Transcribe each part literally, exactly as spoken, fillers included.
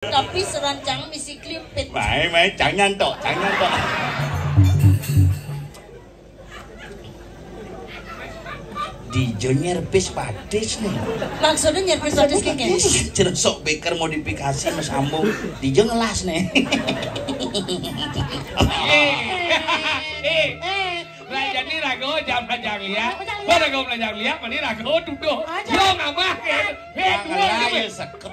Tapi serancang misi klimpit. Mae, mae, jangan tok, jangan tok. Dijo nyerpis padis nih. Maksudnya nyerpis padis kayak gini? Ih, jeresok beker modifikasi Mas Ambo. Dijo ngelas nih. Eh, eh, eh, Rajani rago jam belajar liak. Apa jam liak? Rago belajar liak, mani rago duduk. Aja. Yo, ngamah, ya. Eh, Bang dua, Raya gitu. Sekep.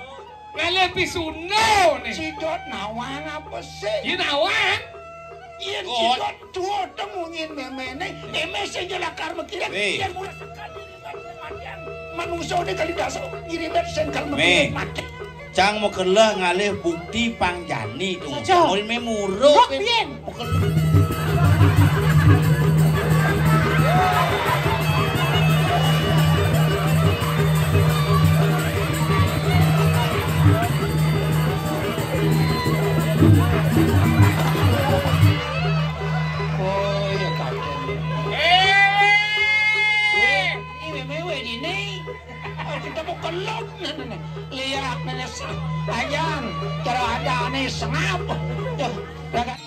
Ngalih pisuno nih. Cidot nawang apa sih? Ya, nawang. Yen Cidot tuwa temunyin memene, eme sing lakar mikirin, Weh. Yen mula sekali ribet kematian, manusia ini kali dasar ngiribet sing kal Weh. Mikirin mati. Cang mukela ngalih bukti pangjani tuh. Aja. Mul memuro. Rok pian. Oh, iya, kaget. Eh! Ini memewe ini. Oh, kita mau kelot, nah, nah, nah. Lihat, nah, nah, sa-, ayang. Cara ada aneh, sengap. Tuh, raga-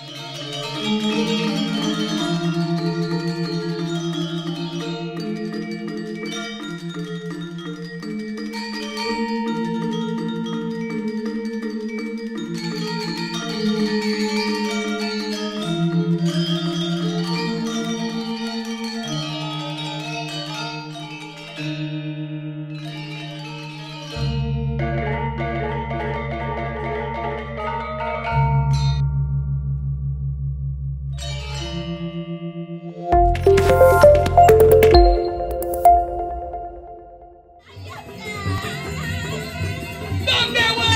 Dong Dewa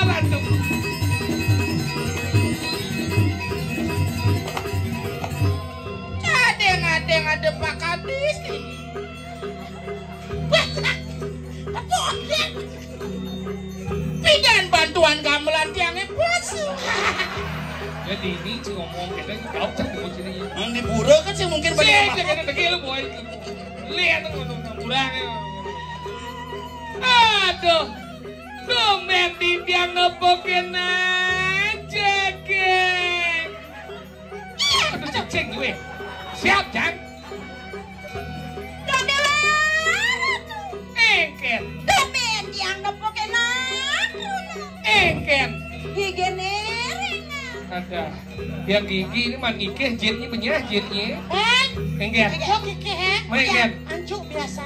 Ratu. Kadang-kadang ada Pak Kadis ini. Wah, kepokin. Pidan bantuan gamelan tiangnya puas. Jadi ini si ngomong kita ini kau tak mau sini. Yang di pura kan sih mungkin banyak. Sih, yang jangan tegil, boy. Lihat tuh, tuh, tuh, kurang ya. Aduh. Tumben tiang nepokin aja, geng. Aduh, cacing gue. Siap, Jang. Dong Dewa Ratu. Engken. Tumben tiang nepokin aku, nah. Engken. Gigi nereng, nah. Ada. Yang gigi ini man ngikeh, jinnya benyah, jinnya. Eh? Engken. Yo, gigi, eh? Main, Yang Ken. Ancu biasa.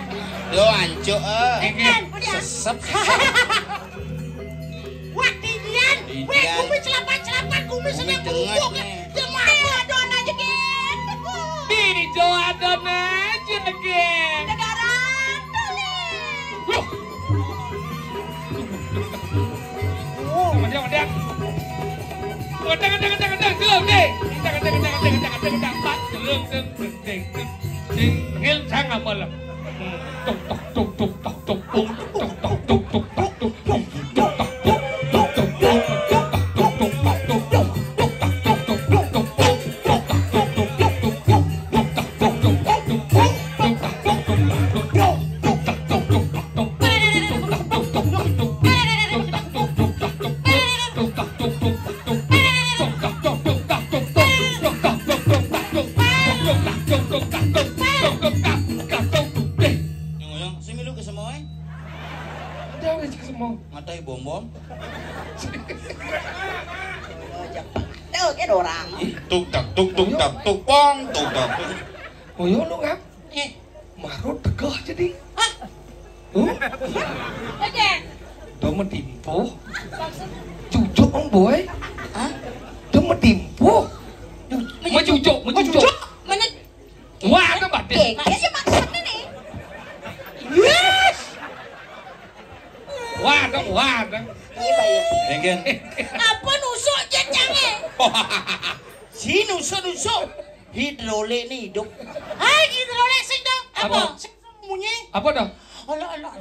Yo, ancu, eh. Engken. Udah. Sesep, sesep. Wah, Didian. Weh, Didian. Kumis celapan-celapan, kumis Kumis seneng cenget bubuk. Nih. Dia mah apa adon aja, Ken? Di Jawa adon aja, Ken. Kedaran tuh, nih. Loh. Oh, dia, dia. Wedang, wedang, wedang, wedang. Tuh, nih. Wedang, wedang, wedang, wedang, wedang, wedang, wedang. Pak, dulu, deng, deng, deng. Deng, ngil, sang, apa, lah? Hmm. Tuk, tuk, tuk, tuk, tuk, tuk, tuk, tuk, tuk, tuk, tuk, tuk. Yang ngoyong, sing milu ke semua, eh? Ada wis ke semua. Ngatai bom-bom. Tuh, kan orang. Ih, tuk tak tuk, tuk tak tuk, pong, tuk tak tuk. Oh, yo, lu ngap? Eh. Marut tegah jadi. Hah? Huh? Oke. Dah medimpuh. Maksudnya? Cucuk, Bang Boy. Hah? Dah medimpuh. Ju-, mecucuk, mecucuk. Mecucuk? Mana? Wah, ada batin. Eh, kayaknya maksudnya nih. Yes. Wah, ada, wah, ada. Iya, iya. Engken. Apa nusuk jet jange? Si nusuk-nusuk. Hidrolik nih hidup. Hai, hidrolik sing dong. Apa? Apa? Sing munyi. Apa dah? Olah, olah.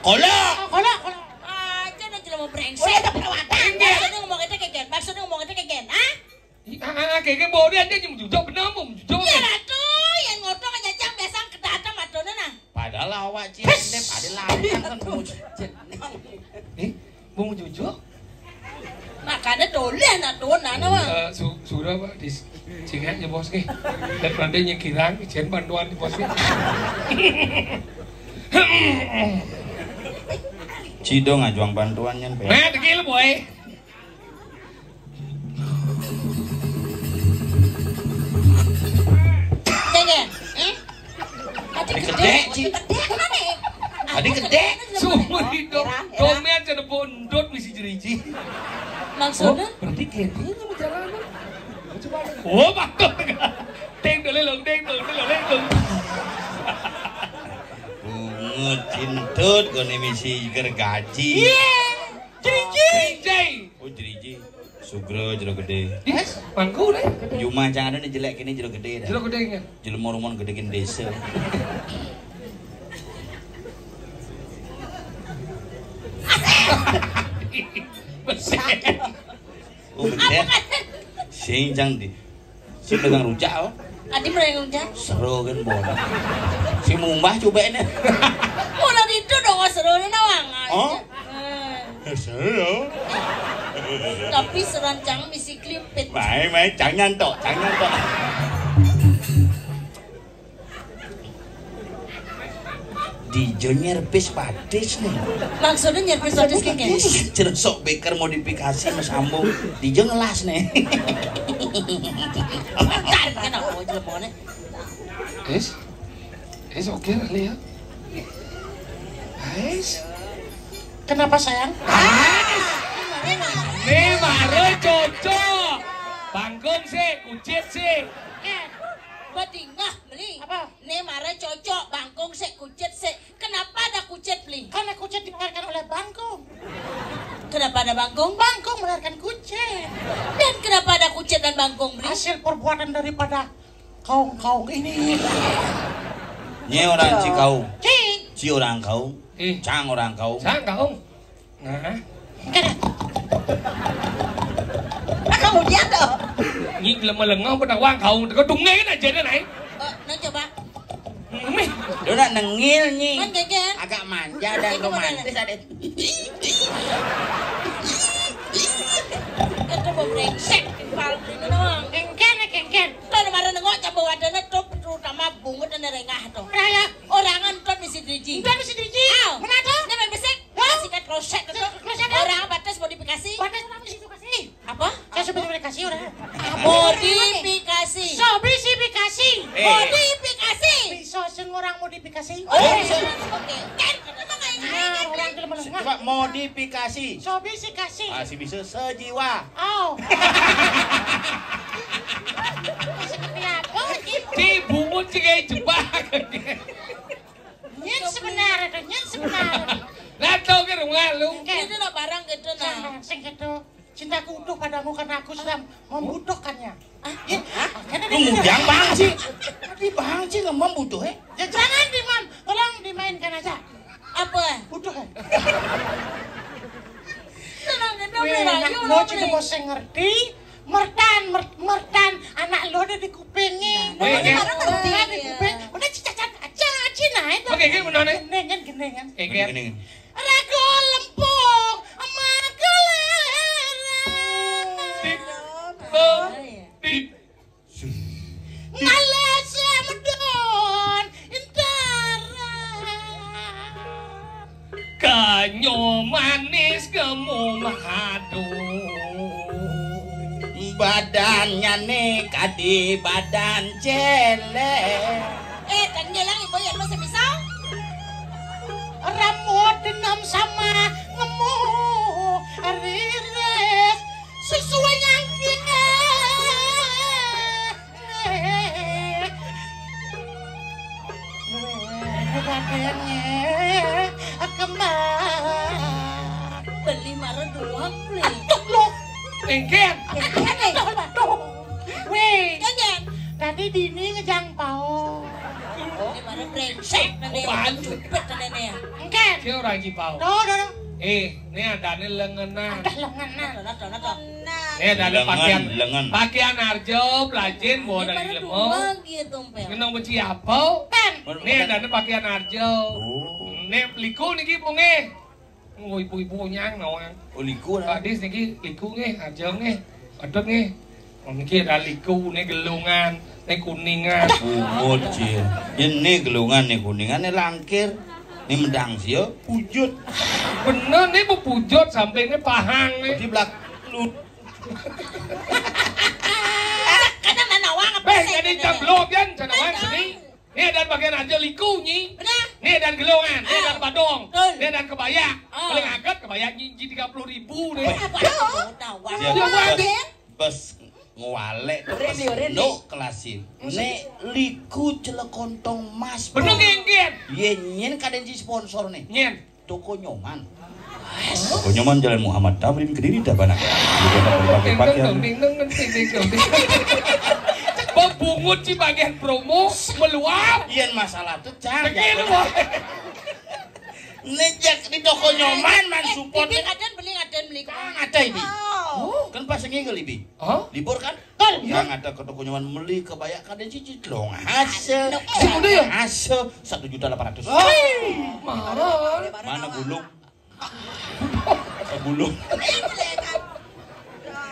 Kola. Kola, kola. Aja dah jelema brengsek. Udah ada perawatan. Maksudnya ngomong itu kayak gini. Maksudnya ngomong itu kayak gini. Hah? Ih, ah, ah, ah, kayak gini, bawa dia aja, jujur, bener, mau jujur. Ya, Ratu, yang ngotong aja, Cang, biasa kedatang matanya, nah. Padahal awak cilik ada lawan kan mau jeneng. Eh, mau jujur? Makane dolen aturan ana, Pak. Eh, su-, sura, Pak, di s-, singkat ya, Bos, nggih. Dan pandai nyekirang, ijen bantuan, Bos, nggih. Ci dong ajuang bantuan nyen, Pak. Nah, tegil, boy. Cek, ya? Eh? Adi gedhe, Ci. Gedhe, mana? Adi gedhe. Sumur hidup. Heran, heran. Domen aja nepuk endut misi jeriji. Maksudnya? Oh, berarti kene yang perjalanan. Coba. Oh, bagus. Ding, dole, long, ding, dong, dole, long, dong. Bungut cintut, kone misi gergaji. Iya. Jeriji. Jeriji. Oh, jeriji. Sugro jero gedhe. Yes, mangku deh. Jumah cang anu jelek kene jero gedhe dah. Jero gedhe, ya. Jelema rumon gedhe kene desa. Oh, gedhe. Sing cang di. Sing pegang rujak, oh. Adi mulai rujak. Seru kan, bodoh. Si mumbah cobekne. Mulai itu dong, seru ni nawang. Oh? Eh. Seru. Tapi seran cang misi klimpit. Mai, mai, cang nyantok, cang nyantok. Dijo nyerpis patis nih. Maksudnya nyerpis patis kayak gini? Ih, jelek sok beker modifikasi mas sambung. Dijo ngelas nih. Bentar, kena, oh, jelemone. Is, is oke lah, Li, ya. Is. Kenapa, sayang? Nih, mare cocok. Bangkung sih, kucit sih. Eh, badingah beli. Apa? Nih, mare cocok, bangkung sih, kucit sih. Kenapa ada kucit, beli? Karena kucit dilahirkan oleh bangkung. Kenapa ada bangkung? Bangkung melahirkan kucit. Dan kenapa ada kucit dan bangkung, beli? Hasil perbuatan daripada kaung-kaung ini. Nye orang Cikaung. Ci. Ci orang kaung. Eh. Cang orang kaung. Cang kaung. Nah. Kamu dia tuh. Nyi lema lengah pada wang kaung. Teka dungeng aja deh, naik. Eh, nah, coba. Meh. Lu nak nengil, Nyi. Man, gege. Agak manja dan romantis ada. Itu mau brengsek, kepala ini doang. Kengken, kengken. Tuh, kemarin nengok campur wadahnya tuh, terutama bungut dan rengah tuh. Raya. Orang enton misi driji. Enton misi driji? Aw. Mana tuh? Ini main besek. Hah? Sikat kloset itu. Kloset apa? Orang batas modifikasi. Batas orang modifikasi. Apa? Saya sudah modifikasi orang. Modifikasi. Sobi sifikasi. Eh. Modifikasi. Bisa sing orang modifikasi. Oh, bisa. Oke. Kan, emang kayak gini, kan? Nah, orang jelema lengah. Coba modifikasi. Sobi sikasi. Ah, si bisa sejiwa. Oh. Seperti apa, Ci? Ci bungut sih kayak jebak. Nyen sebenar itu, nyen sebenar. Lah, tau ke rumah lu. Oke. Itu lah barang gitu, nah. Sing, sing gitu. Cintaku utuh padamu karena aku sedang membutuhkannya. Ah, ya? Hah? Lu mudang bang sih. Tadi bang sih ngomong butuh, eh? Ya jangan, Diman. Tolong dimainkan aja. Apa? Butuh, eh? Tenang, tenang, Weh, tenang. Nak Yuk, lo Beli. Juga mau sing ngerti. Mertan, mer-, mertan. Anak lo ada di kupingnya. Nah, Weh, Mertan, iya. Mertan di kuping. Udah cicacat aja, Cina itu. Oke, gini, bener, nih. Gendengan, gendengan. Oke. Gini, gini. Ragu lempung, magelerang. Tit, bom, tit. Ngalih semedon, intaran. Kanyo manis kemu madu. Badannya nih kadi badan celek. Eh, kan nyelang ibu ya, masih bisa? Rambut denom sama ngemu riris sesuai nyangkir. Kembang. Beli mara doang, Beli. Aduh, lo. Engken. Engken, eh. Aduh, aduh. Weh. Engken. Tadi dini ngejang pao. Ini mara brengsek, nenek. Apaan? Cupet, nenek. Engken. Dia orang Cipau. Tuh, tuh, tuh. Eh, ini adane lengenan. Ada lengenan. Ada, ada, ada. Ini adane lengen, pakaian, lengen. Pakaian arjo, pelajin, bawa dari lemo. Ngenong beci apa? Kan. Ini adane pakaian arjo. Oh. Ini peliku niki punge. Nggo ibu-ibu nyang nawang. Oh, liku lah. Pak Dis niki liku nggih, aja nggih. Padut nggih. Oh, niki ada liku, nih gelungan, nih kuningan. Bungut, Cil. Yen nih gelungan, nih kuningan, nih langkir. Nih mendang sia, pujut. Bener nih, bu pujut sampai nih pahang nih. Berarti belak lu. Kadang nak nawang apa Beh, sih jadi kadang? Jam belum kan, jam nawang seni. Nih ada bagian aja liku nyi. Benar. Nih ada gelungan, nih ada Ah. Badong, Betul. Nih ada kebaya. Ah. Paling agak kebaya nyi, nyi tiga puluh ribu nih. Apa? Nawang. Ya, Ya, bos. Bos. Bos ngwalek Rindu, rindu. Nuk kelasin. Nek liku celekontong mas. Bener nggih, nggih. Ye nyen kadang ji sponsor nih. Nyen. Toko Nyoman. Toko Nyoman Jalan Muhammad Tamrin Kediri Tabanan. Juga berbagai pakaian. Ding, ding, ding, ding, ding, ding. Bebungut ci bagian promo meluap. Yen masalah tuh cang. Begini, boy. Nejak di toko Nyoman man Eh, support. Ibi kadang beli, kadang beli. Ah, ada ini. Oh. Kan pas ngigel ibi. Hah? Libur kan? Kan, yang ada ke toko Nyoman beli kebaya kadang cici dong. Hasil. Sing udah ya? Hasil satu juta delapan ratus. Oh, mahal. Mana gulung? Gulung.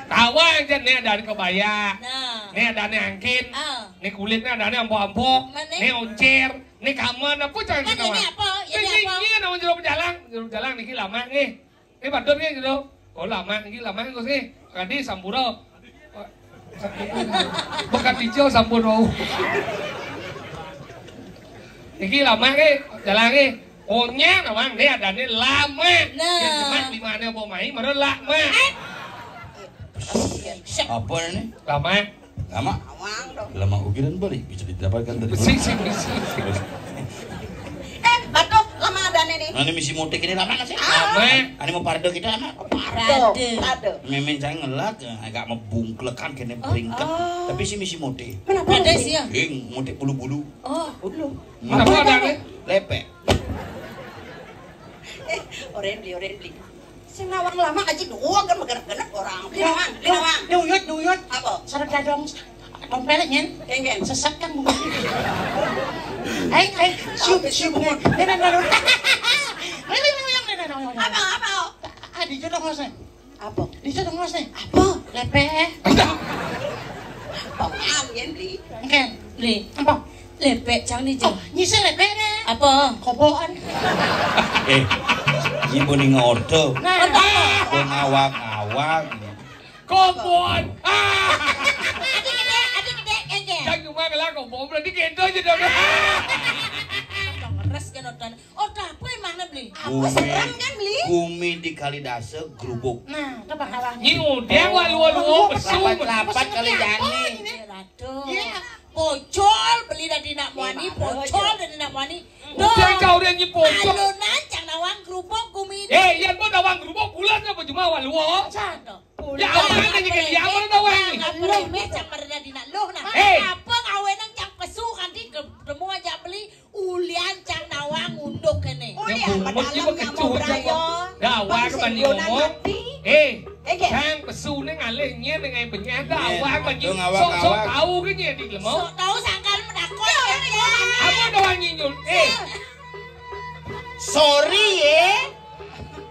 Tawang jan nih ada kebaya. Nah. Nih ada nih angkin. Ah. Nih kulitnya ada nih ampo-ampo. Mana? Nih oncir. Nih kamen apa jangan Kan ini apa? Ini apa? Ini nama jero pejalang. Jero pejalang niki lama nih. Ini patut nih gitu. Oh lama niki lama nih sih. Tadi sampura. Bekat hijau sampun wau. Niki lama nih, jalan nih. Onyang nawang nih adane lama. Nah. Yang cuma lima ane apa mai, mara lama. Eh. Apa ini? Lama. Lama. Lama ukiran balik bisa didapatkan dari Besi, sih, besi. Eh, batuk lama adane nih. Nah, ini misi mudik ini lama nggak sih? Lama. Ini mau parade kita lama. Parade. Parade. Parade. Memang saya ngelak, ya, agak membungklekan kene Oh, beringket. Oh. Tapi si misi mudik. Kenapa? Ada sih ya. Hing, mudik bulu-bulu. Oh, bulu. Kenapa ada nih? Lepek. Eh, oren beli, oren beli. Sing nawang lama aja dua kan menggerak-gerak orang. Beli nawang, beli nawang. Duyut, duyut. Apa? Sarap dadong. Tompel nyen. Kengkeng. Sesat kan bungut. Aing, aing, siup, siup nyen. Nenek lalu. Apa, apa? Ah, di jodoh ngoseng. Apa? Di jodoh ngoseng. Apa? Lepek. Apa? Angin beli. Engken. Beli. Apa? Lepek cang di Oh, jeng. Nyisir lepek ne. Apa? Kobokan. Eh, ini pun ngordo. Nah. Ngawak-ngawak. Kobokan. Ah. Adik gede, adik gede, kengkeng. Cang cuma kelar kobokan berarti kento aja dong. Ngeres kan nonton. Oh, apa emangnya beli? Aku Bumi, serem kan beli? Bumi di Kalidasa, gerubuk. Nah, itu bakalan. Nyi udah walu-walu Oh, besu. Lapat-lapat kali jani. Iya, ratu. Iya. Pocol beli dari nak muani, Iya, pocol iya. Dari nak muani. Udah kau udah nyi pocol. Alunan cang nawang gerubuk gumi. Eh, iya gua nawang gerubuk bulan apa cuma walu. Cang. Ya, apa yang nyi kerja, apa nawang? Apa remeh cang pada dari nak loh nah. Eh. Apa ngawenang cang pesu kanti ke temu aja beli. Ulian cang nawang unduk kene. Ulian, yang bungut padahal juga kecuh aja. Dawa ke bani ngomong. Eh, cang pesu ne ngalih nye dengan benyah dawa ke bani. Sok-sok tahu ke nye di lemo. Sok tahu sangkal menakut. Apa dawa nyinyul? Eh. Sorry ya.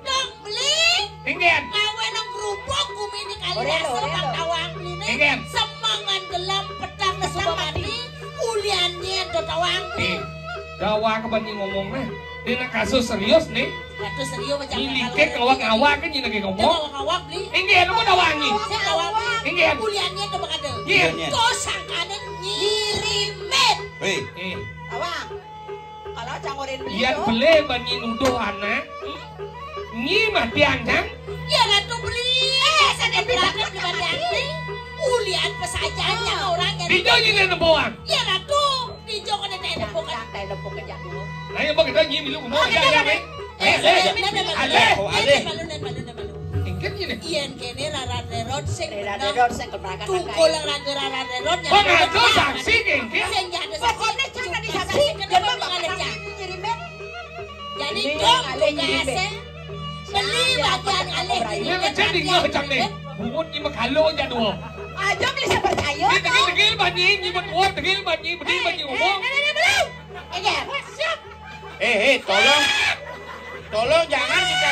Dong beli. Tinggian. Lawe nang kerupuk gumi di kali Orelo, asal orelo. Bang tawang beli ne. Tinggian. Semangan gelam pedang Suka mati. Mati. Ulian nyen to tawang beli. Eh, dawa ke bani ngomong ne. Ini kasus serius nih. Kasus serius macam. Ini kalau likit ngawak-ngawak kan ini lagi ngomong. Ngawak-ngawak beli. Tinggian, apa dawa nyi? Saya tawang beli. Tinggian. Ulian nyen to bakadel. Iya. Iya, iya. To sangkanen nyirimet. Hei. Eh. Tawang. Kalau cang orin beli Iya to. Beli bani nuduh anak. Nyi mati angkang. Ya ratu beli. Eh, saya bilang beli bani angkring. Ulian pesajaannya orang yang Dijo nyi nene boang. Ya ratu. Dijo kena teh nepuk kan. Teh nepuk ke jadul. Ayo bang kita nyi milu kumaha aja ya, Mek. Eh, eh, eh, eh, Ale. Oh, Ale. Malu, malu, malu, malu. Engken nyi ne. Yen kene rarat rerot sing Rarat menang. Rerot sing keprakan Tungkul raga rarat rerot. Bang ada saksi engken. Sing jadi saksi. Pokoknya jangan disaksi. Kenapa jangan mengalih, Cak? Jadi Ini dong alih juga ngirim, Beb. Aseng. Beli bagian alih. Ini ngecek di ngecek nih. Bungut nyi mekalo aja dua. Aja bisa percaya. Ini tegil-tegil banyi, nyi betuar tegil banyi, bedi banyi ngomong. Eh, eh, eh, belum. Eh, ya. Eh, eh, tolong. Tolong jangan kita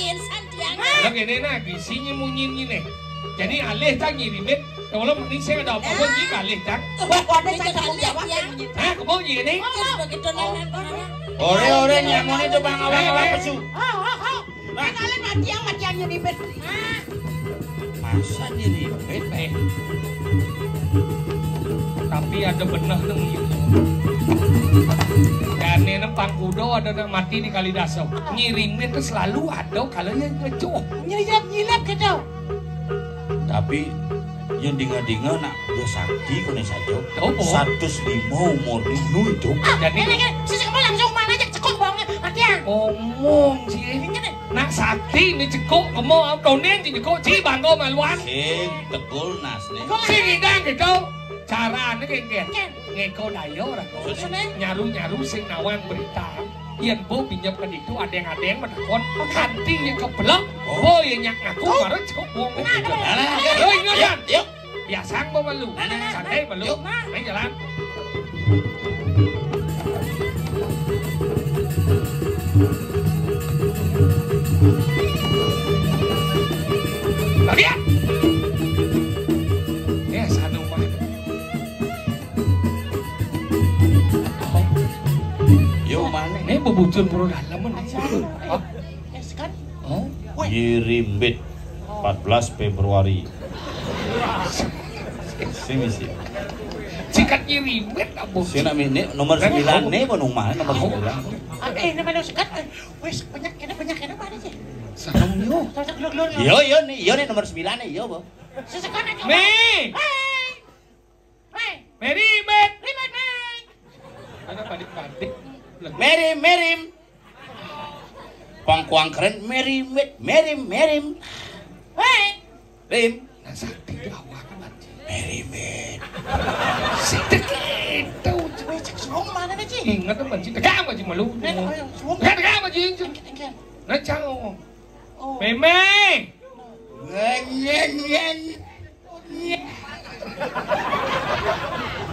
Nyen san tiang. Lah kene nah, bisi nyemunyin ngene. Jadi alih ta nyirimbit, kalau mending saya ada apa-apa nyi kalih ta. Wah, kok ada saya tanggung jawab ya. Hah, kamu ngene? Kita sudah kita nang nang. Ore, ore, nyamone to bang awak-awak pesu. Nah. Kan alih mati yang mati yang nyirimbit. Nah. Masa nyirimbit, eh? Tapi ada bener nang. Jane nang pangkudo ada nang mati di Kalidaso. Nyirimbit itu selalu ada kalau yang ngejoh. Nyilap-nyilap gitu. Tapi yang dinga-dinga nak dia sakti kone saja. Oh, oh. Satus lima umur ini itu. Ah, jadi ini kan, sisi kamu langsung mana aja cekok bawangnya, mati ya. Ngomong sih. Ini kan, nak sakti ini cekok, kamu am tonen sih cekok, ci bangga maluan. Sing tegul nas nih. Sing idang gitu. Carane kayak gini. Ngeko dayo ora. Maksudnya? Nyaru-nyaru sing nawang berita. Yen bo pinjam ke ditu adeng-adeng menakon, kanti yang kebelang, oh, bo yang nyak ngaku, oh, baru cukup wong. Nah, nah, nah. Lo ingat kan? Yuk. Biasa bo malu. Nah, nah, nah. Santai malu. Yuk. Nah. Ayo jalan. Bagian. Eh, sanu mah. Yo, mana? Ini bubujur pro dalemen. Hah? Hah? Nyirimbit empat belas Februari. Sing isi. Sikat nyirimbit apa? Sing nak ini nomor sembilan nih, apa nomor sembilan? Ah, eh, ini mana sikat? Eh, wes, banyak, ini banyak, ini mana sih? Serem yo. Cocok, lo, lo, lo. Yo, yo, nih, yo, nih nomor sembilan nih, yo, bo. Sesekan aja. Nih. Hei. Hei. Mary, Met. Ribet, Mary. Ada padik-padik. Mary, Mary. Kuang-kuang keren, Mary, Met. Mary, Mary. Hei. Rim. Nah, sakti di awak, Met. Mary, Met. Sedek itu. Weh, cek song mana nih, Ci? Ingat, Met, Ci. Tegang, Met, Ci, malu. Nen, ayo, song. Tegang, tegang, Met, Ci. Engke, engke. Nah, cang, ngomong. Oh. Meme. Nyen, nyen, nyen.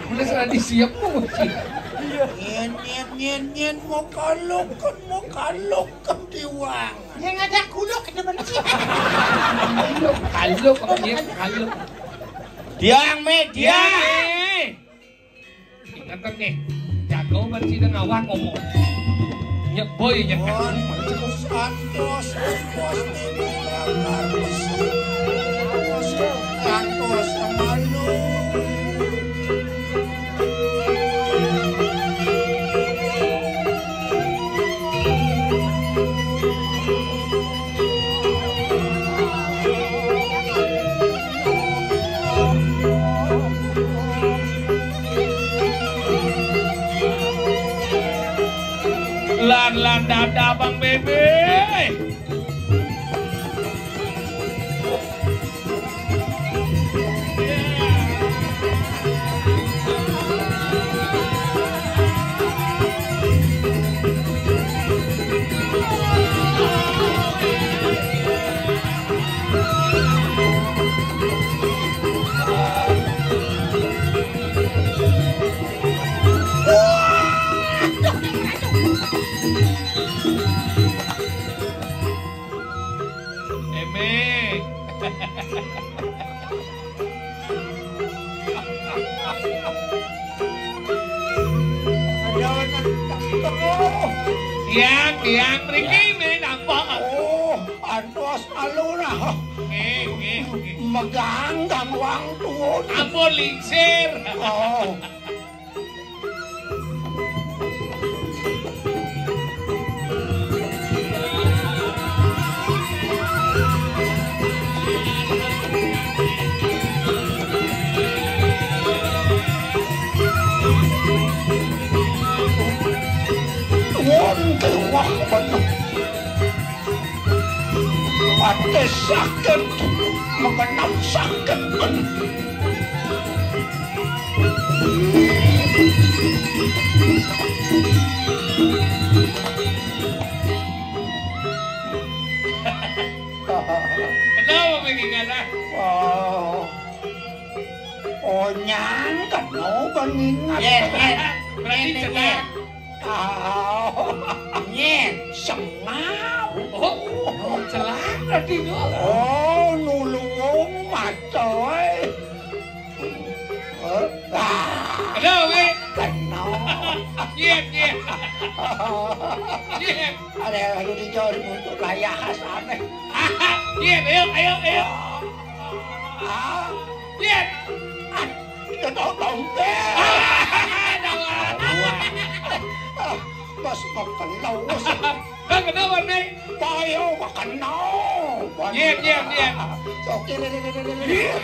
Mulai salah disiap, Met. Nyen, nyen, nyen, nyen, mau kalokan, mau kalokan diwang. Yang ada kuluk, kita benci. Kaluk, kaluk, dia kaluk. Tiang, Me, tiang. Tiang, Me. Inget nih, jago bersidang awak ngomong. Nyeboy, nyekak. Santos, santos, santos, santos, malu. Lan, lan, dada, Bang Bebe. Eme. Tiang, tiang, mriki, ya, mriki nampak. Oh, antos alurah. Nggih, nggih, nggih. Meganggang wang tuun. Ampun lingsir. Oh. Wonten wah bener. Ati sakit, menggenap sakit. Kenapa begini, Kak? Oh. Onyang kena pengingat. Yén, yén. Berarti yén, celak. Yén. Ah. Nyén. Sengau. Oh, celak berarti itu. Oh, nulung mata, eh. Eh, ah. Kena, weh. Kena. Nyén, nyén. Nyén. Ada lalu dijauh untuk layah sana. Nyén, ayo, ayo, ayo. Ah. Nyén. Ah, kita tahu. Ah, dah. Ah, pas makan laus. Dah kena warna. Payo makan nau. Nyén, nyén, nyén. Oke, le, le, le, le, le, le. Iya.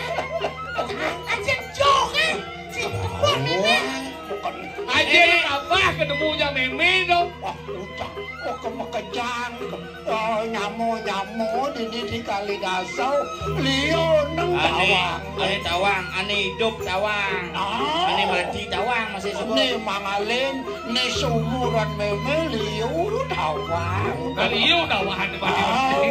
Anjing jok, eh. Si tuan ini. Bukan. Aja lu tambah ketemu yang mémé dong. Wah, ucap. Kok kemakejang. Oh, nyamo-nyamo di, di, di kali dasau. Liu neng ané, tawang. Ané tawang, ané idup tawang. Ah. Ané mati tawang masih suka. Né mangalin, né seumuran mémé liu tawang. Nah, liu tawang mati. Au.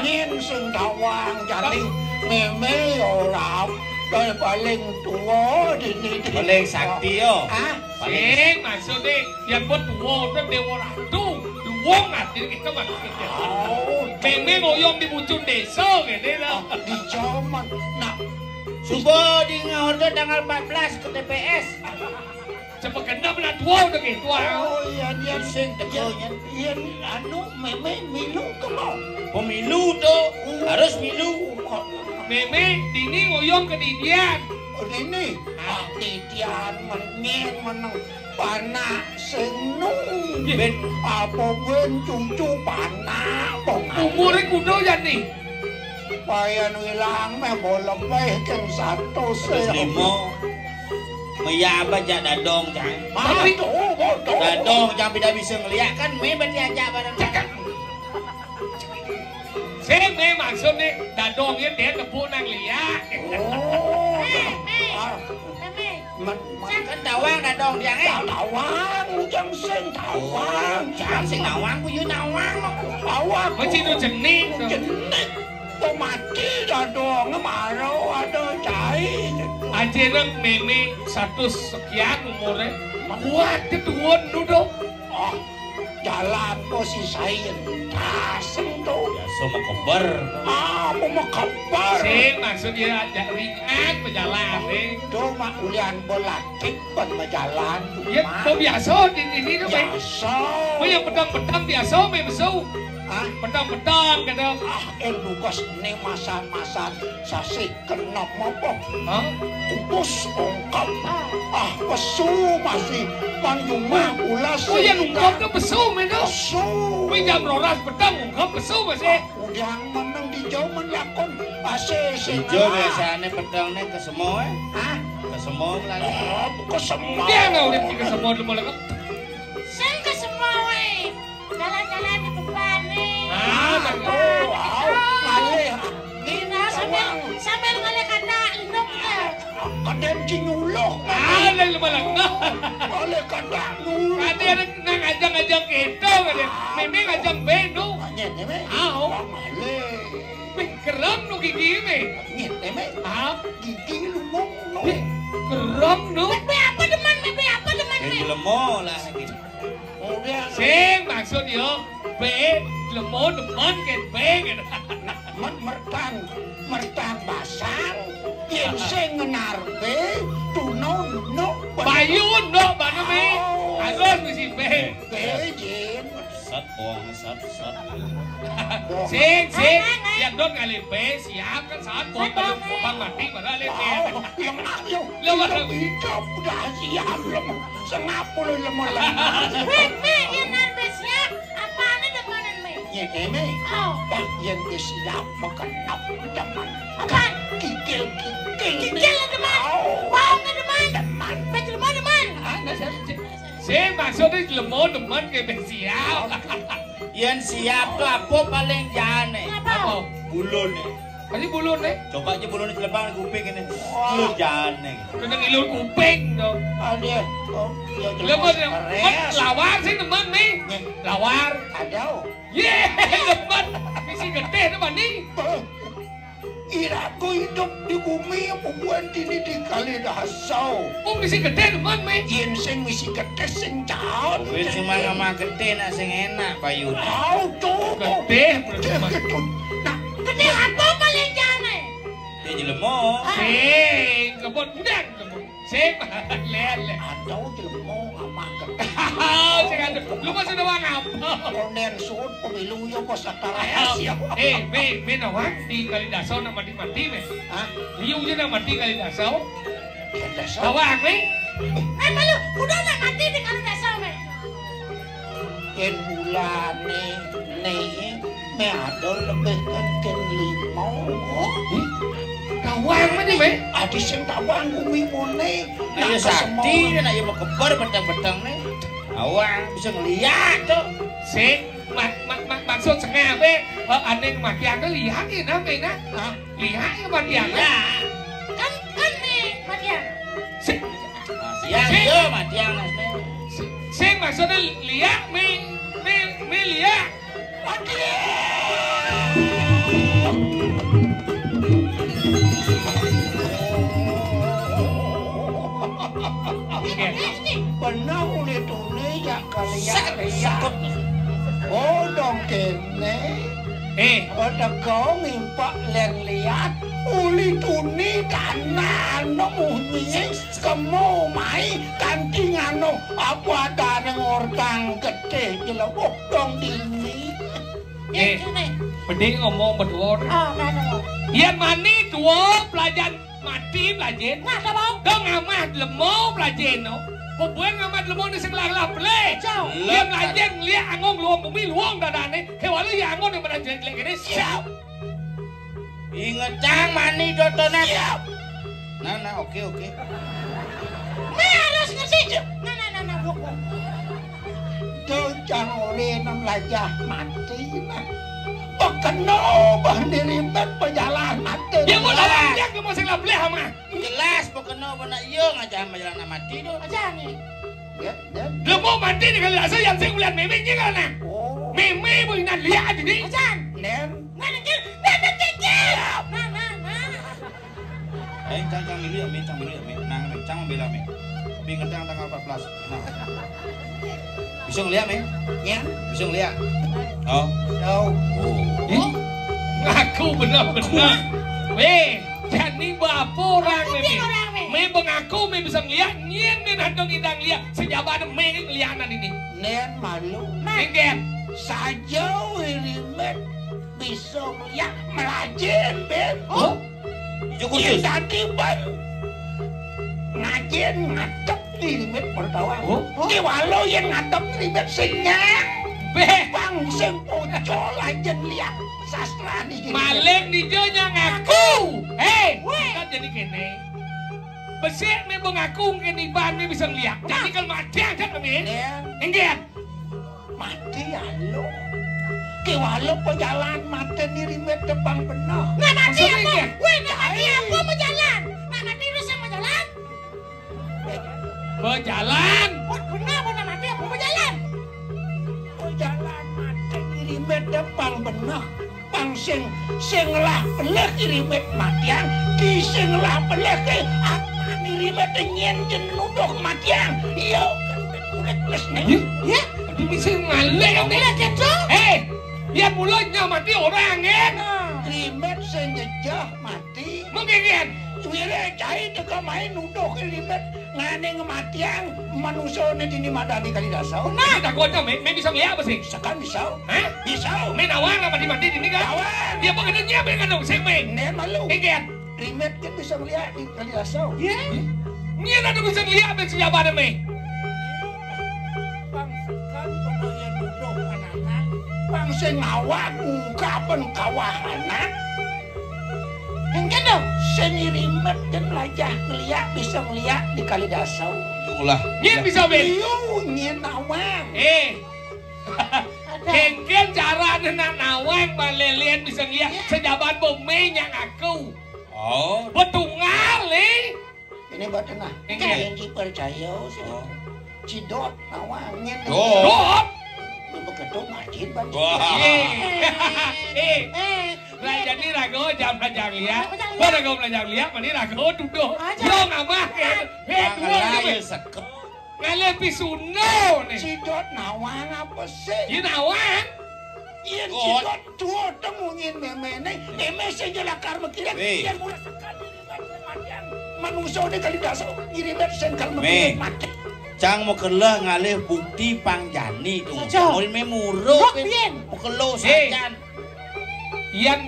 Nyén sing tawang, jani mémé ora. Paling tua di, di, di. Paling sakti yo. Hah? Paling. Sing, maksudnya, yang buat tua, udah Dewa Ratu. Duwong, artinya kita maksudnya. Oh. Mémé ngoyong di Bucun Desa, gitu, lah. Ah, di zaman. Nah. Suba di ngorder tanggal empat belas ke T P S. Cepet genep lah, tua udah gitu, ah. Oh, iya, dia. Sing, iya, tekonya. Iya, anu, mémé milu ke mau? Pemilu tuh, harus milu. Mémé, dini ngoyong ke didian. Oh, dini? Ah, didian, men-, nyén meneng. Panak sing nu. Yé. Bén. Apa bén cucu panak, pong. Umuré kudu ya, nih? Payan wilang méh bolong waé kén satus. Terus limo. Méya apa jak dadong, Cang? Tapi aduh, bodoh. Dadong, Cang, tidak bisa ngeliat kan, méh berarti ajak bareng. Cakep. Sing, méh, maksudnya dadongnya dia tepuk nang liak. Oh. Mémé. Ah. Mémé. Men-, men-, kan tawang dadong dia, eh. Tawang, ujang sing tawang. Oh, Cang sing nawang, ku yu nawang. Tawang. Mesti nu jenik tuh. Jenik. Tuh mati dadong, maro ada cai. Aja nang mémé satus sekian umurnya. Kuat ketuun nu dong. Oh. Jalan kok sisain. Taseng tuh. Biasa mau keber. Ah, mau mau keber. Sing, maksudnya ajak ringan berjalan, eh. Tuh, mak, ulian belatik ban berjalan tuh, ya, mak. Tuh biasa di sini tuh, Mak. Biasa. Oh, yang pedang-pedang biasa, Mak, besu. Hah? Pedang-pedang, kata. Ah, eh, lugas nih masa-masa sasih. Kenapa? Hah? Kubus ungkep. Ah, pesu masih manjumah ulas. Oh, ya, ungkep tuh pesu, men, tuh. Pesu. Kuwi jam rolas petang ungkep pesu masih. Udah meneng di jauh men lakon. Masih sing. Ijo biasane petengné kesemo, eh? Hah? Kesemo lali. Oh, kesemo. Dia nggak udah kesemo dulu malah. Sing kesemo, eh. Jalan-jalan di Tuban nih. Ah, betul. Wow, malih. Dina sambil, sambil ngalih kata induk, eh. Kadén cinyuluh. Ah, lain malah. Ngalih kata nuluh. Kadén nang ajang-ajang kéto, kadén. Mémé ngajang band, no. Nyén, nyén, Mé. Ah, oh. Malih. Wih, kerem no gigi, Mé. Nyén, Mé. Ah. Gigi lu ngomong, no. Wih, kerem no. Mé, Mé apa demen, Mé, Mé apa demen, Mé? Lemo lah, gitu. Sing maksud yo, B, lemo demen kén B, gitu. Men-, mertang, mertang basang, yén sing ngenar B, tuno, tuno, bayun, no, bana, Mé. Oh. Harus mesti B. B, Jin. Sat, bohong, sat, sat. Sing, sing, yang don ngalih B, siap kan, sat, bohong, belum, bang mati, baru alih B. Oh, yang ayo. Lo, hidup, hidup, udah siap, lo. Sengap puluh lemah lemah. Wéh, Mé, yén arep siap, apané demenan, Mé? Nyén, Mé. Oh. Wah, yén wis siap, makan apa demen? Apa? Kikil-kikil. Kikil demen. Oh. Bawangé demen. Demen. Wéh, jelema demen. Ah, nah, saya, saya. Sing maksudnya jelema demen ke wis siap. Yén siap tuh apa paling jane? Apa? Bulun nih. Aja bulun nih. Coba aja bulun di telepang kuping ini. Wah. Lu jangan nih. Kena ngilu kuping tuh. Ada. Oh, ya jelas. Lepas ya. Lawar sih teman nih. Nih. Lawar. Ada. Ye, lepas. Misi gede teman nih. Iraku hidup di bumi, bubuhan dini di kali dasau. Oh, misi gede teman, me. Yen sing misi gede sing caon. Kuwi cuma nama gede nak sing enak, Bayu. Au tuh. Gede, gede. Nah, gede apa paling jane? Ya jelema. Sing kebon udang, kebon. Sing lele. Atau jelema apa gede? Sing ada. Lu masih doang apa? Konden suut pemilu ya kok setara ya. Eh, me, me doang di kali dasau nama di mati, me. Hah? Liu je nak mati kali dasau. Dasau? Tawang, weh. Eh, malu, udah nak mati di kali dasau, weh. Yen bulane ne me ada lebih kan ken lima. Tawang mana, weh? Adi sing tawang bumi mone. Ayo sakti, nak ayo bekebar beteng-beteng ne. Tawang bisa ngeliat tuh. Sing, mak, mak, mak, maksud sengaja, weh. Aneh mati ada lihat ini, nah. Hah? Lihat ya, Matiang. Iya. Kan, kan nih, Matiang. Sing, Matiang, sing, iya, Matiang, Mas, nih. Sing, sing maksudnya lihat, mi, mi, mi lihat. Matiang. Oke. Benar, udah tuh, nih, ya, kali ya, sekut, ya. Sekut. Oh, dong, kene. Eh. Teka ngimpak len liat, uli tuni tanah no munyi kemo mai kanthi ngano apa adane ngortang getih jelebok dong dini. Eh, mending ngomong berdua. Ah, nah, nah. Yen mani dua pelajaran Mati, Blajin. Nah, ta mau? Dong ngamah lemo, Blajin, no. Kubuan ngamah lemo ni sing lah-lah pelih. Jauh. Dia Blajin ngeliat angong luang bumi, luang dadane. Kewala ya angong yang pada jelek-jelek ini. Siap. Ingetang mani dotona. Siap. Nah, nah, oke, oke. Nah, harus ngerti. Nah, nah, nah, nah, buku. Dojang oleh enam lajah mati, nah. Pekeno bah dirimbet pejalan mati. Ya, mau lawan dia ke mau sing lah pelih, ama. Jelas, pokoknya benar iya ngajak majalah mati tu. Aja ni. Ya, ya. Lemo mati ni kali rasa yang sing kulihat meme ni kan, nah. Oh. Meme boleh nak lihat ni. Ajan. Nen. Nah, nah, nah, nah, nah, nah. Eh, cang, cang milu ya, Mi, cang milu ya, Mi. Nah, Mi, cang membela, Mi. Tapi ngerti yang tanggal empat belas. Nah. Bisa ngeliat, Mi? Ya. Bisa ngeliat? Oh. Tahu. Oh. Eh? Aku benar-benar. Weh, jadi apa orang, Mi? Aku orang, Mi. Mi mengaku, Mi bisa ngeliat, nyen, Mi, nadong idang liat. Sejabane, Mi, ngelianan ini. Nen malu. Nen, Gen. Saja wirimet bisa ngeliat melajin, Ben. Oh? Ijo khusus. Yen dadi ban ngajen ngadep ni limit pertawang. Oh, oh. Ki walau yen ngadep limit sing nyang. Beh. Bang sing pocol aja liat sastra ni. Maling nijo nyang ngaku. Hei, weh. Kan jadi kene. Besik me bengaku ke niban me bisa ngeliat. Jadi kalau mati aja kami. Iya. Enggak. Mati ya lo. Ki walau pejalan mati ni limit depan benar. Nah, mati apa? Weh, nah, mati apa pejalan? Nah, mati lu sama jalan? Pejalan. Benar, benar mati apa pejalan? Pejalan mati ni limit depan benar. Pang sing, sing lah peleh irimet matiang, di sing lah peleh ke apa irimet nyen jen nuduh matiang. Iya, kan kulit les nih. Iya, iya. Tapi bisa ngalih. Ngalih gitu. Eh, ya mulanya mati orang, kan? Nah. Irimet sing jejah mati. Mungkin, kan? Wire cai teka main nuduh irimet. Ngane ngematiang manusia ne dini madani kali dasau. Nah, tak kuatnya, me, me bisa ngeliat apa sih? Sekan bisa. Hah? Bisa. Me nawang apa di mati dini kan? Nawang. Dia apa kena nyiap dengan dong, sing me. Ne malu. Ingkian. Rimet kan bisa ngeliat di kali dasau. Iya. Nyian ada bisa ngeliat apa sejabane me? Bang sekan pembagian bodoh anak-anak. Bang sing ngawak ungkapan kawahanan. Engken dong. Sing irimet kan lajah ngeliat bisa ngeliat di kali dasau. Ulah. Nyen bisa, Ben. Iyo, nyen awang. Eh. Ada. Kengken cara Tenang nawang, Bang Lélén bisa ngeliat. Iya. Sejaban bumi nyang aku. Oh. Betungal, eh. Ini buat tenang. Ini. Jangan dipercaya sih. Oh. Cidot nawangin. Dot. Dot. Begitu masjid, Bang. Wah. Eh. Eh. Eh. Belajar ni ragu jam belajar lihat. Belajar lihat. Bang ragu belajar lihat, mani ragu duduk. Aja. Lo ngamah, eh. Eh, dua, ya sekep. Ngalih pisuno nih. Cidot nawang apa sih? Iya nawang. Iya, oh. Cidot tuh temunyin méméné. Mémé sing lakar mekiran. Wéh. Yén mula sekali ribet kematian. Manungsa né kali dasar ngiribat sing kal mekiran mati. Cang makéla ngalih bukti pang jani to. Saja. Murid mé muruk. Kok pian? Makéla sajan. Yén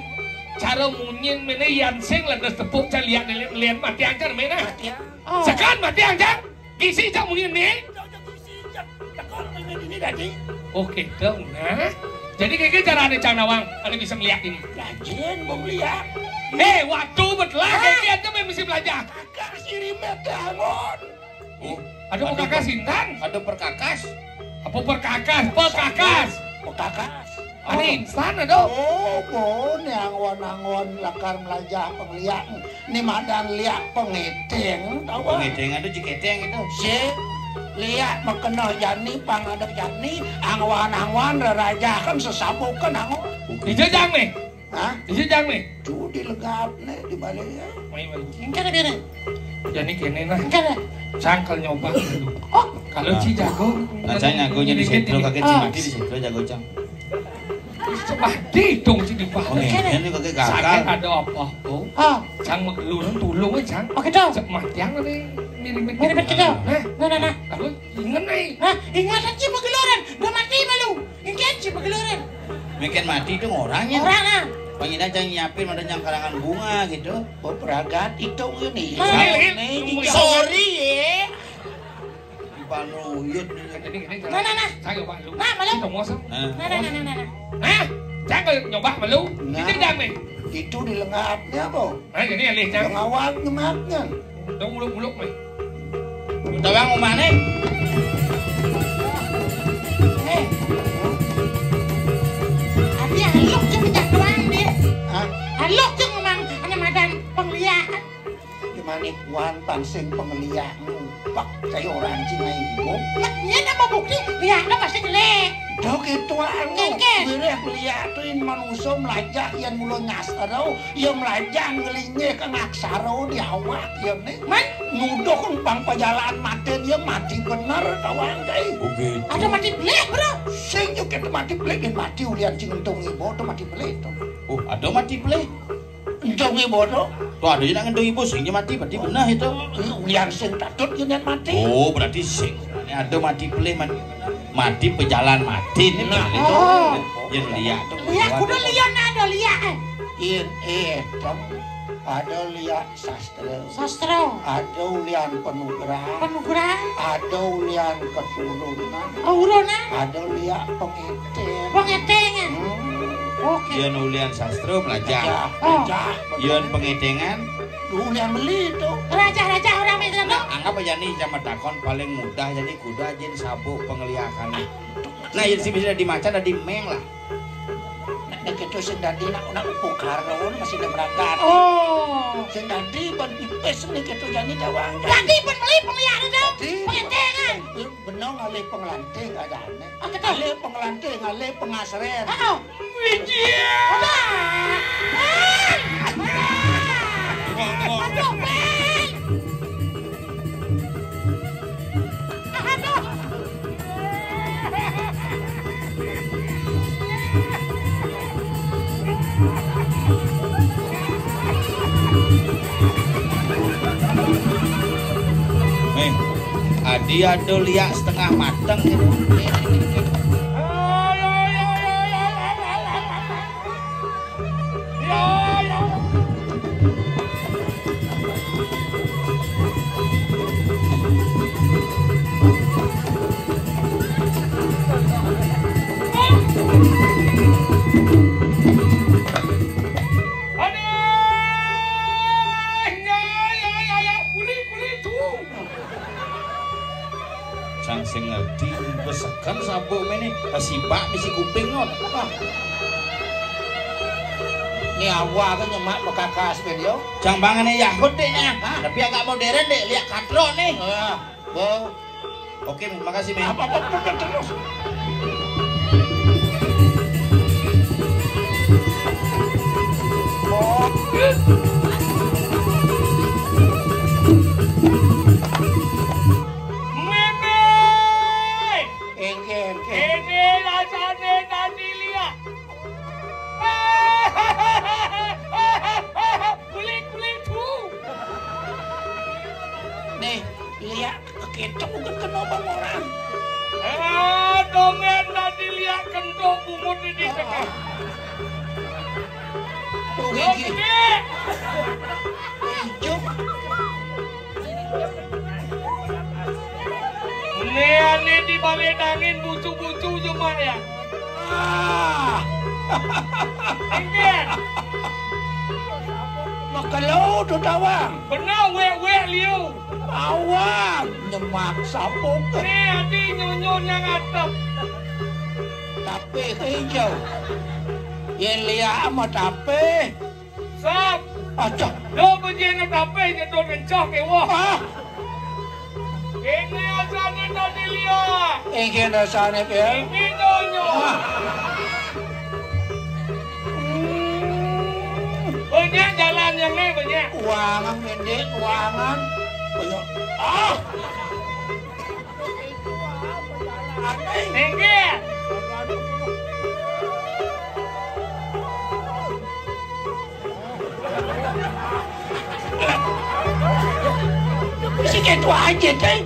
cara munyin méné yén sing lantas tepuk cang liat liat mati angkar méné. Mati. Oh. Sekan mati angkar. Gisi cang munyin né. Ini dadi. Oh, gitu. Nah. Jadi kayak gitu cara ada cang nawang, ada bisa melihat ini. Lajen mau melihat. Eh, waktu betelah kayak gitu mesti belajar. Kakak siri medangon. Oh, ada mau kakak sintang? Ada perkakas. Apa perkakas? Perkakas. Perkakas. Ada instan ada. Oh, bon yang wan-wan lakar melajah pengliak. Ni madan liak pengiting, tahu? Pengiting ada jiketing itu. Si liak makena jani pang ada jani, angwan-angwan rerajakan sesabukan angwan. Dijejang nih. Hah? Dijejang nih. Tuh dilegap nih di balai ya. Main main. Engkau ada nih. Jani kene nah. Engkau ada. Cangkel nyoba dulu. Oh, kalau ci jago. Nah, saya nyago jadi sentro kakek ci mati di sentro jago cang. Mati dong ci dipah. Oh, ini kakek gagal. Sakit ada apa? Oh. Ah. Cang mageluran tulung aja cang. Oke dong. Cek mati yang ini mirip mirip. Mirip kita. Nah, nah, nah. Aku inget nih. Nah, ingat aja mageluran. Udah mati malu. Ingat aja mageluran. Mungkin mati itu orangnya. Orang ah. Pengen aja nyiapin ada yang karangan bunga gitu. Oh, beragat itu nih. Sorry ya. Panuyut. Nah, nah, nah. Saya nyoba dulu. Nah, malu. Kita ngosong. Nah, nah, nah, nah, nah. Nah, saya kalau nyoba malu. Nah. Ini dang nih. Itu di lengapnya apa? Nah, ini alih cang. Lengawat nyematnya. Dong muluk-muluk nih. Tolong umane. Eh. Ati haluk cuma minyak doang deh. Hah? Haluk cuma memang hanya madan pengliakan. Gimana kuan tansing pengliak ngupak kayak orang Cina ibu. Mat, iya nama bukti? Liaknya pasti jelek. Dok itu anu, kengkes. Wireh liak tuh in manusia melajah yang mula nyasar tau. Iya melajah ngelinyeh ke ngaksara di awak ya nih. Man? Nuduh kempang pajalan mati dia mati bener tawang deh. Oh gitu. Ada mati belih, bro. Sing juga itu mati belih dan mati ulian cing entung ibu tuh mati belih tuh. Oh, ada mati belih. Entung ibu tuh. Tuh ada juga entung ibu sing mati berarti benar itu. Ulian sing patut dia mati. Oh, berarti sing. Ini ada mati belih mati, mati pejalan mati nih. Nah, itu. Oh. Yang liak tuh. Liak kudu liak ada liak eh. Iya, eh, ada liak sastra. Sastra. Ada ulian penugrahan. Penugrahan. Ada ulian keturunan. Keturunan. Ada liak pengiting. Pengitingan. Hmm. Oke. Yén ulian sastra belajar. Belajar, oh. Belajar. Yén pengitingan. Ulian beli itu. Raja-raja orang itu. Nah, anggap aja nih sama takon paling mudah jadi kuda aja sabuk pengliakan. Nah, yang sih bisa dimaca dari meng lah. Nek itu sing dadi nak nak pungkaran masih ada berangkat. Oh. Sing dadi ban pipis nih gitu jadi dawang. Dadi ban meli pengliakan itu. Dadi pengentengan. Benong alih pengelanting ada aneh. Oh, gitu. Alih pengelanting, alih pengasren. Oh. Wiji. Aduh. Aduh, Bang. Aduh. Eh, adi ada liak setengah mateng gitu. Sang sing ngerti, wis seken sabuk mene, sibak misi kuping non. Wah. Ini awal kan nyemak bekakas ben yo. Jang bangane Yahud dek, nah. Hah? Tapi agak modern dek, lihat katro nih. Ya. Bo. Oke, makasih, men. Apa-apa terus. Meme! Engke, engke. Ini rasane tadi lihat. Kulit, kulit, tu. Nih, lihat. Ketok uga kena bang orang. Ah, dongen tadi lihat kentok bungut di tengah. Tuh, gigi. Gede. Ijo. Ini, ini di balik angin bucu-bucu cuma ya. Ah. Inggih. Makelo tu tawang. Benar, wek-wek liu. Awang nyemak sapuk. Ni adi nyonyo nyang atep. Tapih ijo. Yen liak ama tapih. Sap. Acah. Lo bejena tapih nyetot ngencah ke wah. Ah. Ini asane tadi liak. Ini rasane ya. Ini nyonyo. Ah. Hmm. Banyak jalan yang ni banyak. Kuangan pendek, kuangan. Banyak. Ah. Tinggi. Sikit wae, Cek.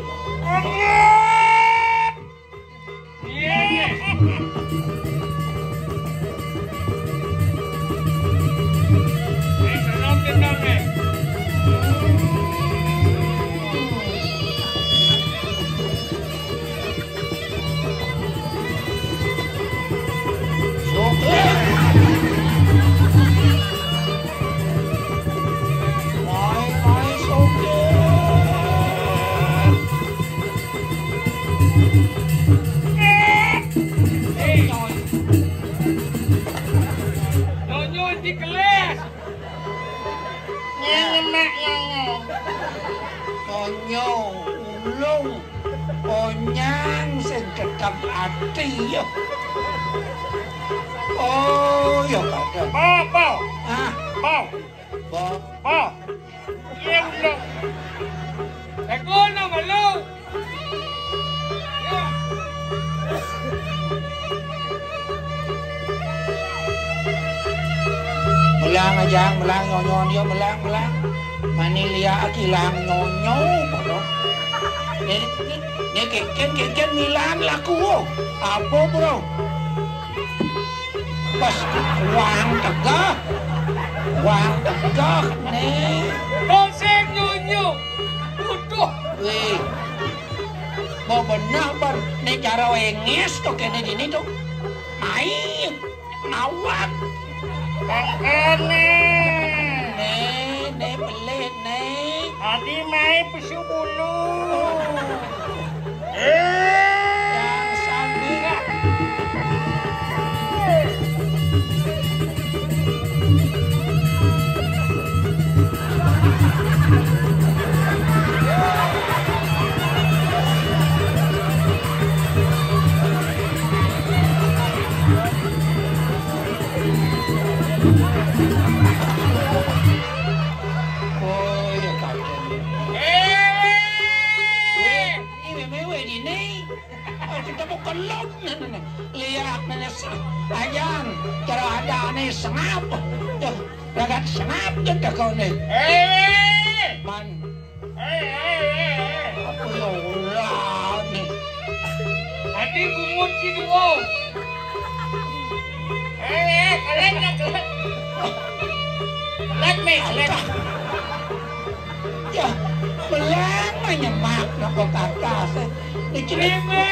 Nyonyo dikeles. Nyemak nyonyo. Nyonyo, ulung, onyang sing gedhep ati ya. Oh, ya kadang. Apa? Ah, apa? Apa? Iya, ulung. Aku nama lu. Melang aja, melang nyonyo dia, melang, melang. Mani liak kilang nyonyo, bro. Ini, ini keken, keken milan laku. Apa, bro? Pas wang tegah. Wang tegah, nih. Konsep nyonyo. Butuh. Wih. Mau benar, Bar. Nek cara wenges to kene dini to. Ai, ngawat. Kene. Ne, ne pelih, ne. Adi mai pesu bulu. Eh. Yang sandi. Oh, ya, kaget. Eh! Ini meme ini. Aku temu kelon. Lihat mana sa-, ayang, cara ada ane sengap. Tuh, ragat sengap gitu kau nih. Eh! Man. Eh, eh, eh, eh. Apa ya Allah nih? Adi bungut si duo. Eh, eh, kalian nak kalian. Let me, let me. Ya, belang nyemak napa kakas. Ini cerita. Meme!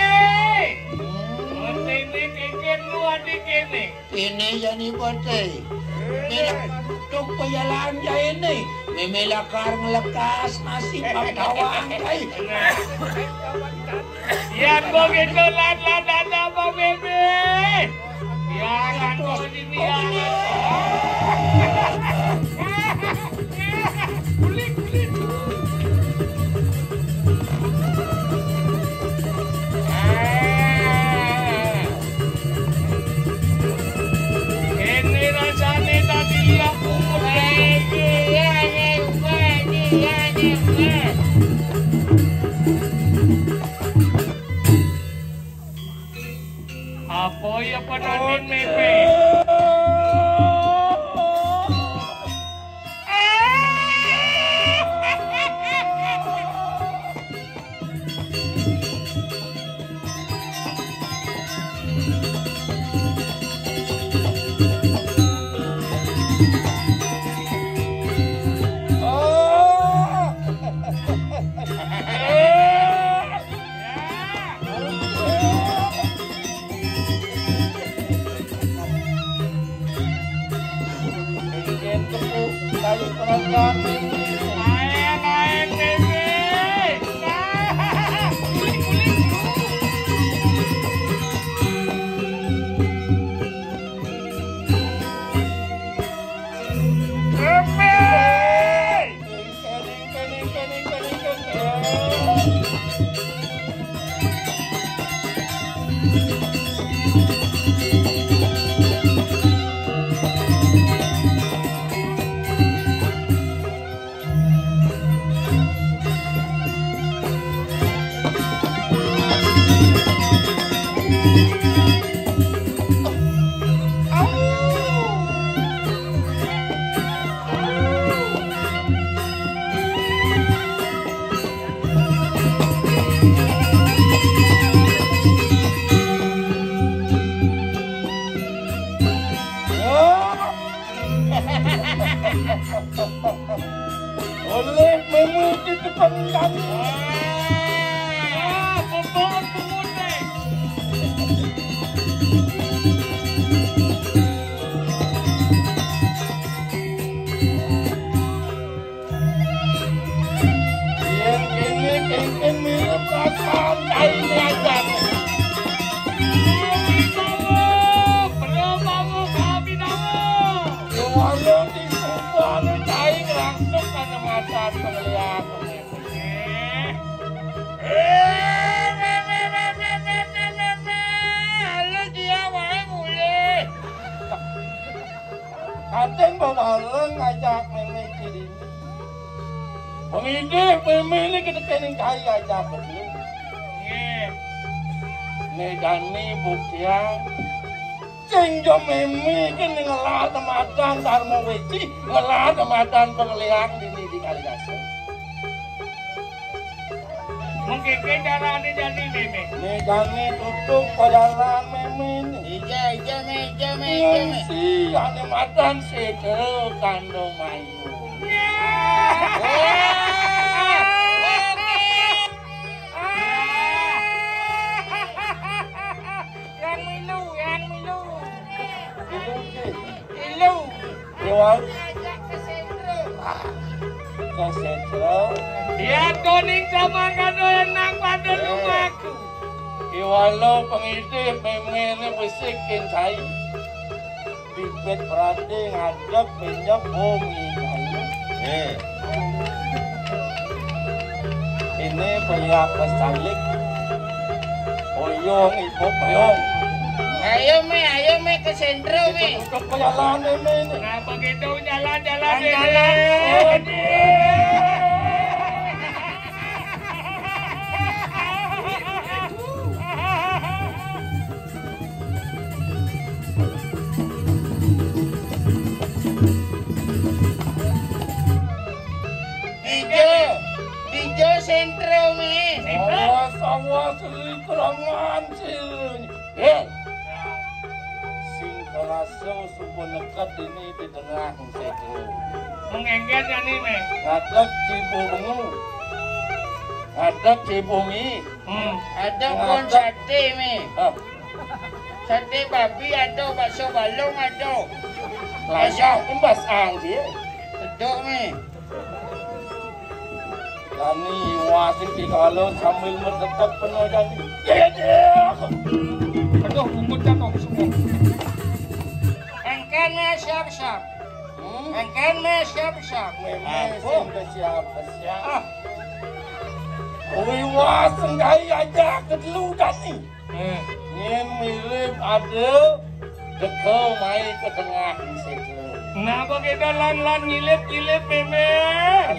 Hmm. Meme, keken lu adik ini. Ini jani bote. Mila tuk pejalan ja ini. Meme lakar ngelekas nasib bang tawang kai. Yan begitu lan lan lan apa, Meme? Yan, aku di dia. Iya, pananin, Meme. Oleh mengikuti kepentingan. Ah, betul, betul. Yén kéné kéngkén mirip rasan kain ajan. Yo, walau disumpah lu cai langsung kana matan pengliat. Lu dia waé mulih. Kadén bebareng ajak mémé dini. Pengidih mémé né kedékén cai ajak betul. Nggih. Né jani buktian. Sing jo mémé ké ngelah temadan Darma Wéci, ngelah temadan pengliang dini di Kaligaséh. Mengké carané jani, Mémé. Né jani tutup pajalan mémé né. Ija, ija, Mé, ija, Mé, ija, Mé. Ngungsi ané madan séda kandung mayu. Ya. Wah. Oké. Yang milu, yang milu. Milu, Ki. Ilu. Iwal. Ajak ke sentro. Ah, ke sentro. Ya, to ning sama kado nang pada eh, rumahku. Iwalo pengidih méméné besik kin sai. Bibit berarti ngadeg minyak bumi. Eh. Ini pria pesalik. Oyong ibu peyong. Ayo, Mé, ayo, Mé, ke sentro, Mé. Itu duduk pejalan ini. Nah, begitu jalan-jalan ini. Jalan. Ijo, ijo sentro, Mé. Awas, awas, li kelangan sih. Eh. Sing kerasa sumpun nekat ini di tengah sentro. Mengengget ya nih, Mé. Ngadeg cibo bengu. Ngadeg cibo mi. Hmm. Ada pun sate, Mé. Ah. Sate babi ada, bakso balung ada. Layah imbas ang dia. Sedok, Mé. Jani iwasing dikala sambil metetek peno jani. Ya, ya, ya. Aduh, bungut jatuh semua. Engken, Mé, siap-siap. Hmm? Engken, Mé, siap-siap. Mémé sing siap-siap. Ah. Iwasing kai aja kedelu jani. Eh. Nyén mirip ada deka mai ke tengah di situ. Napa kita lan-lan ngilip-ngilip, Mémé?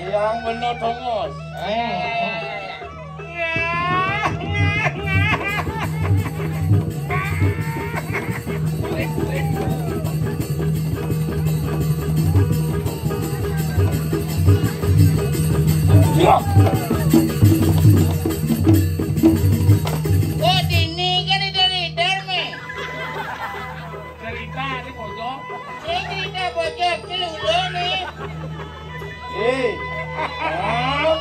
Yang bener tongos. Eh. Ngah, ngah, ngah. Oh, dini kan dari Darmi. Cerita di pojok. Ini cerita pojok, celulu nih. Eh, ah,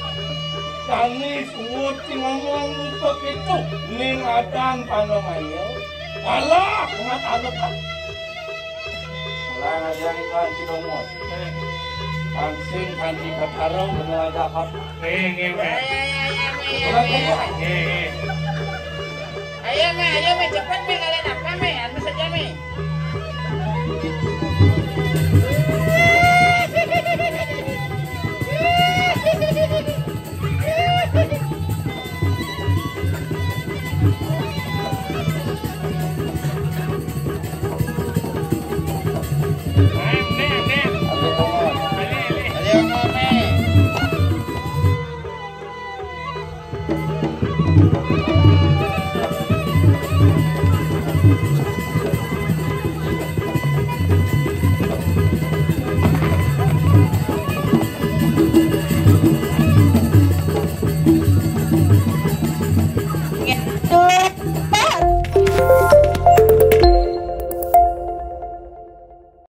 kami suwut sing ngomong untuk itu. Ning adan panongayo. Alah, umat anu kan. Lah, ngajang iklan Cidomot. Kancing, kancing kataro, bener aja apa. Eh, nggih, Pak. Ayo, ayo, ayo, ayo, ayo. Nggih, nggih. Ayo, Mé, ayo, Mé, cepet, Mé, kalian apa, Mé? Anu,